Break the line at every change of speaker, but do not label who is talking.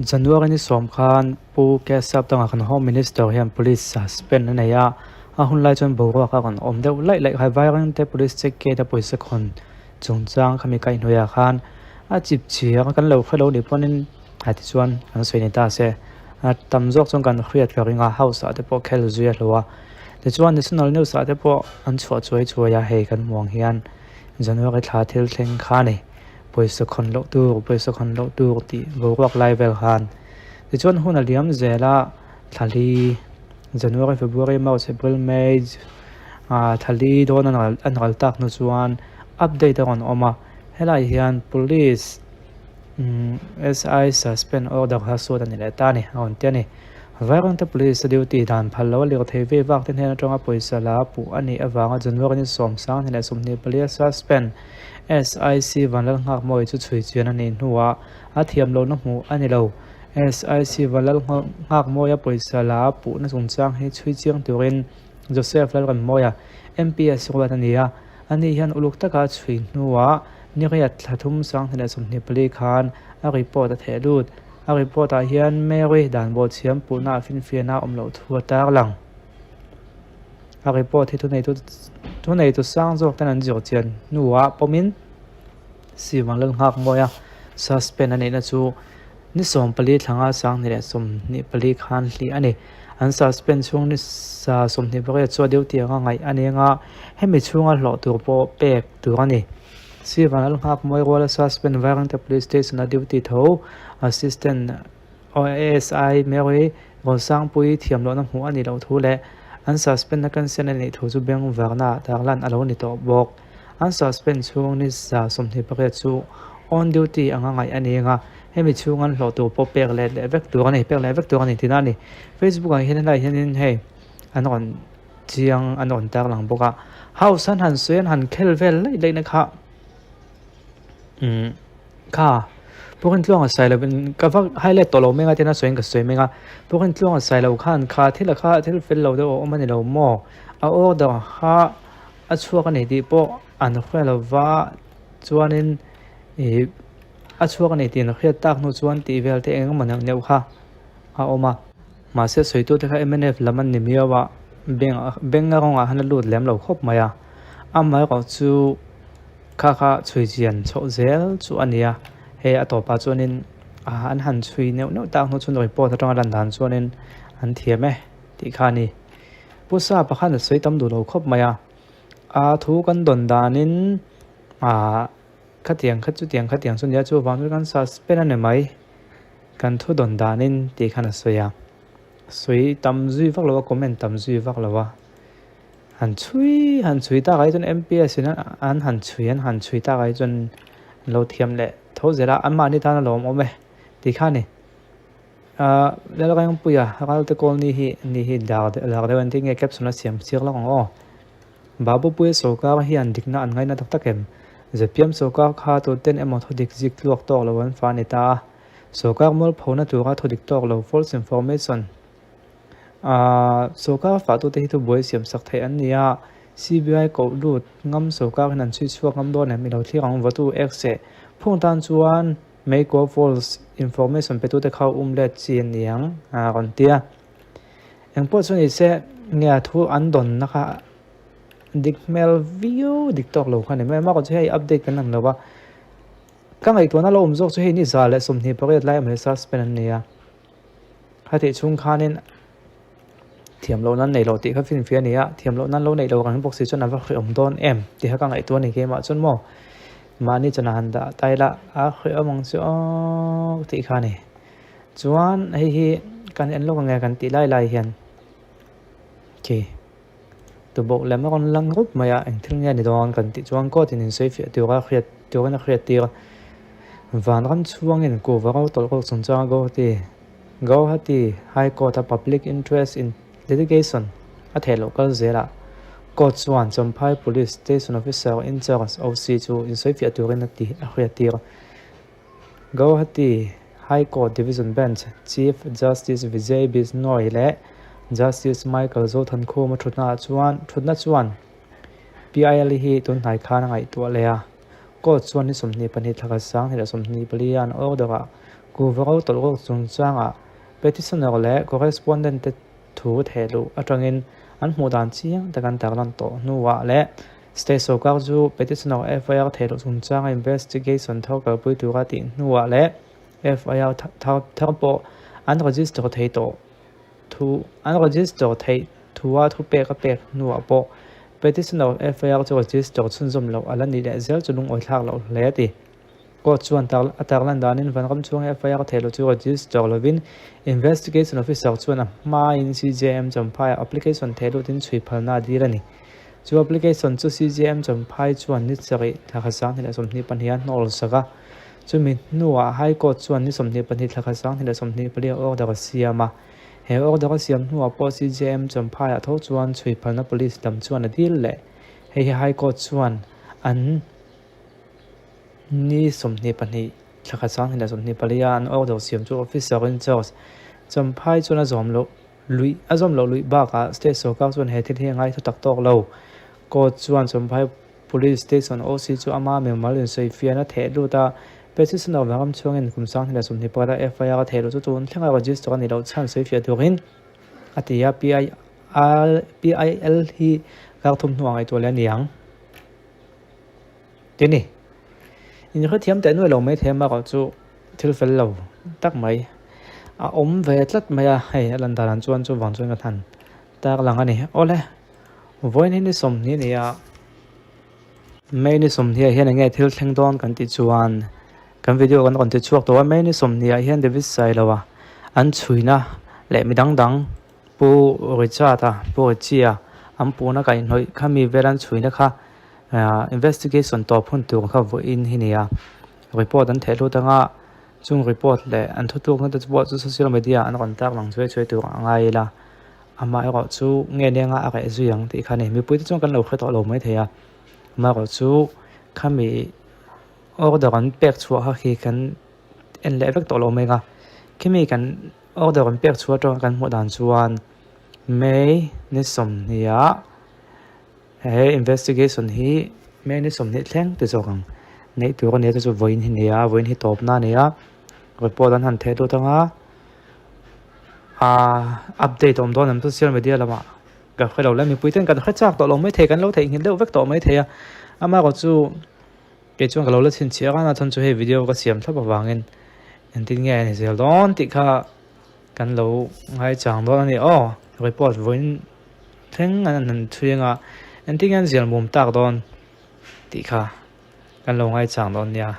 January ni sawm khan Pu Kesap Danga kan Home Minister hian Police suspend a nei a, a hun lai chuan boruak a rawn awm deuh laih laih kha Vairengte Police check gate a pawisa khawn chungchang khami kaihhnawih ah khan a chip chhiar a kan lo hre lo nih pawhin a tichuan kan sawi ni ta se a tam zawk chuan kan hriat ka ring a house ah te pawh khel zui a hlauh a tichuan national news ah te pawh an chhuah chuai chuai a hei kan hmuh ang hian January thla thil thleng kha a ni pawisa khawn loh tur pawisa khawn loh tur tih boruak lai vel khan tichuan hun a liam zel a thla li January February March April May ah thla li dawn an ral tak hnu chuan update a rawn awm a helai hian police umm S_I suspend order kha sawn a ni leh ta a ni a rawn ti a ni Vairengte police a duty dan phal lo a lirh thei ve vak te hnen atanga pawisa la puh a nih avanga January ni sawmsang hnih leh 24 a suspend S_I_C Vanlalnghakmawi chu chhui chian a nih hnuah a thiam lohna hmuh a ni lo. SIC Vanlalnghakmawia pawisa la puhna chungchang hi chhui chiang turin Joseph Lalrammawia, MPS ruat a ni a. Ani hian uluk taka chhui hnuah niriat thla thum 2024 khan a report a theh lut. A report ah hian Mary danbawl thiam puhna a finfiahna a awm loh thu a tarlang. A report hi thuneitu sang zawk ten an zir chian hnuah pawmin Si Vanlalnghakmawia suspend a nihna chu Ni 14 thlanga 2024 khan hlih a ni. An suspend chhung ni 28 chu a duty anga ngaih a ni anga hemi chhunga hlawh tur pawh pek tur a ni. Sivan Alnghakmawi ruala suspend Vairengte Police Station a duty tho Assistant ASI Mary Rosangpuii thiamlohna hmuh a nih loh thu leh an suspend na cancel a nih thu chu bengvarna ah tarlan a lo ni tawh bawk. An suspend chhung ni 28 chu on duty anga ngaih a ni anga hemi chhung an hlawh tur pawh pek leh leh vek tur a ni, pek leh vek tur a ni tihna a ni. Facebook ah hian helai hianin hei an rawn chiang an rawn tarlang bawk a, house an han sawi an han khel vel laih laih na kha umm kha Pawngintluanga sawi lovin ka va highlight tawh lo mek a tina sawiin ka sawi mek a, Pawngintluanga sawi lo khan kha thil a kha thil fel lo deuh a awm a ni lo maw? A order kha a chhuak a ni tih pawh an hre lo va chuanin ih a chhuak a ni tih an hriat tak hnu chuan tih vel te eng emaw neuh neuh kha a awm a mahse sawitute kha mnf lam an ni miau a bank bank a rawngah khan a lut lem lo khawp mai a amaherawh chu kha kha chhui chian chhoh zel chu a ni a hei a tawpah chuanin ah an han chhui neuh neuh tak hnu chuan report atanga lan dan chuanin an thiam e tih kha a ni. Pu Sa pakhat a sawi tam duh lo khawp mai a, a thu kan dawn danin ah khatiang kha chutiang khatiang chu nia chuvang chu kan suspend a ni mai kan thu dawn danin tih khan a sawi a, sawi tam zui vak lo a comment tam zui vak lo a, han chhui han chhui tak ah hi chuan M_P_S in an han chhui an han chhui tak ah hi chuan an lo thiam leh tho zel a anmahni tan a lawmawm e tih kha a ni. Ahh Lalrengpuia Ralte Colony hi ni hi lar lar deuh an tih nge caption a siam chiang lawk ang aw. Babupuia sawrkar hian dikna an ngaina tak tak em? Zpm sawrkar kha tuten emaw thudik zik tluak tawk lo an fa ni ta a, sawrkar mualphona tura thudik tawk lo false information ahh sawrkar fahtute hi thubuai siam sak theih an ni a, CBI koh lut ngam sawrkar hian an chhui chhuak ngam dawn em i lo thlir ang vawtu ek seh phung tan chuan Meikua false information petute kha um let chi a ni ang a rawn ti a. Engpawh chu ni se nge a thu an dawnna kha dik hmel viau dik tawk lo kha a ni mai a, mahka chu hei update kan ang lo va. Ka ngaihtuahna lo awm zawk chu hei ni 128 lai awm suspend an ni a. Khatih chhung khanin thiam loh nan nei lo tih kha finfiah a ni a, thiam loh nan lo neih loh ang bawk si chuan a va hrehawm dawn em tih kha ka ngaihtuah a ni keimah chuan maw mahni chuan a han dah ta ila a hrehawm ang chu aw tih kha a ni. Chuan hei hi kan en lawk ang e kan tih lai lai hian khi tuboh lem a rawn lang rup mai a eng thil nge ni dawn kan tih chuan court in insawifiah tura hriat turin a hriat tir a vanram chhuangin kuhva ro tawlh ruk chungchanga Guwahati Guwahati High Court a Public Interest in Litigation a theih loh kal zelah court chuan Champhai Police Station Officer in Charge OC chu insawifiah turin a ti a hriat tir. Guwahati High Court Division Bench Chief Justice Vijay Bishnoi leh Justice Michael Zothankhuma thutna chuan thutna chuan PIL hi tunhnai khan a ngaihtuah leh a. Court chuan ni 22 thla khat 2024 an order ah. Kuhva ro tawlh ruk chungchangah petitioner leh correspondent te thu thehluh atangin an hmuh dan chiang tak an tarlan tawh hnuah leh state sorkar chu petitioner FIR thehluh chungchanga investigation thar kalpui tura tih hnuah leh FIR thar pawh an register thei tawh thu an register theih thua thupek a pek hnuah pawh petitioner FIR chu register chhunzawm loh a la ni leh zel chu lungawi thlak loh hle a ti. Court chuan a tarlan danin Vanram chhunga FIR theih loh chu register lovin Investigation Officer chuan a hmain CJM Champhaiah application theih lutin chhui phalna a dil a ni. Chu application chu CJM Champhai chuan ni sarih thla khat 2022 a hnawl sak a, chumi hnuah High Court chuan ni 22 thla khat 2024 a order a siam a. He order a siam hnuah pawh CJM Champhaiah tho chuan chhui phalna police lam chuan a dil leh. Hei hi High Court chuan an. Ni 22 thla khat 2024 a an order siam chu Officer in charge Champhai chuan a zawm loh luih a zawm loh luih bakah state sorkar chuan he thil hi a ngaithla tak tawk lo. Court chuan Champhai Police Station OC chu ama mimal insawifiahna a theh lut a, Petitioner Vanram chhuangin kum 2024 a FIR a theh luh chu tun thlenga register a nih loh chhan sawifiah turin a ti a, PIL hi kar thum hnuah ngaihtuah leh a ni ang. Ti ni. In hrethiam teh nuai lo mai thei a erawh chu thil fel lo tak mai a awm ve tlat mai a, hei a lan danah chuan chuvang chuan ka hnan tak lang a ni. Awle, vawiin hi ni 20 a ni a, May ni 20 ah hian eng nge thil thleng dawn kan tih chuan kan video kan rawn ti chhuak tawh a, May ni 20 ah hian David Sailoa an chhuina leh mi dang dang Pu Richard-a, Pu Richie-a an puhna kaihhnawih kha mi vel an chhuina kha Investigation tawp hun tur kha vawiin hi nia. Report an theh hlut anga chung report leh an thutlukna te pawh chu social media an rawn tar lang chuai chuai tur a ngai ila. Amaherawh chu nge nenga a reh zui ang tih kha a ni. Mipui te chuan kan lo hre tawh lo mai thei a. Amaherawh chu khami order an pek chhuah kha khi kan en leh vek tawh lo mai ang a. Khimi kan order an pek chhuah atanga kan hmuh dan chuan May ni 20 ah. He investigation hi May ni 20 thleng ti zawk ang neih tur a ni a chu chu vawiin hi a ni a vawiin hi tawpna a ni a report an han theh lut ang a ahh update a awm dawn em social media lamah ka hre lo le mipui ten kan hre chak tawh lo maithei kan lo theihnghilh deuh vek tawh maithei a amaherawh chu kei chuan ka lo la chhinchhiah rana chhan chu hei video ka siam thlap avangin engtin nge a ni zel dawn tih kha. Kan lo ngaichang dawn a ni aw, report vawiin thleng an han chhui anga engtin nge an zial mum tak dawn tih kha kan lo ngaichang dawn nia.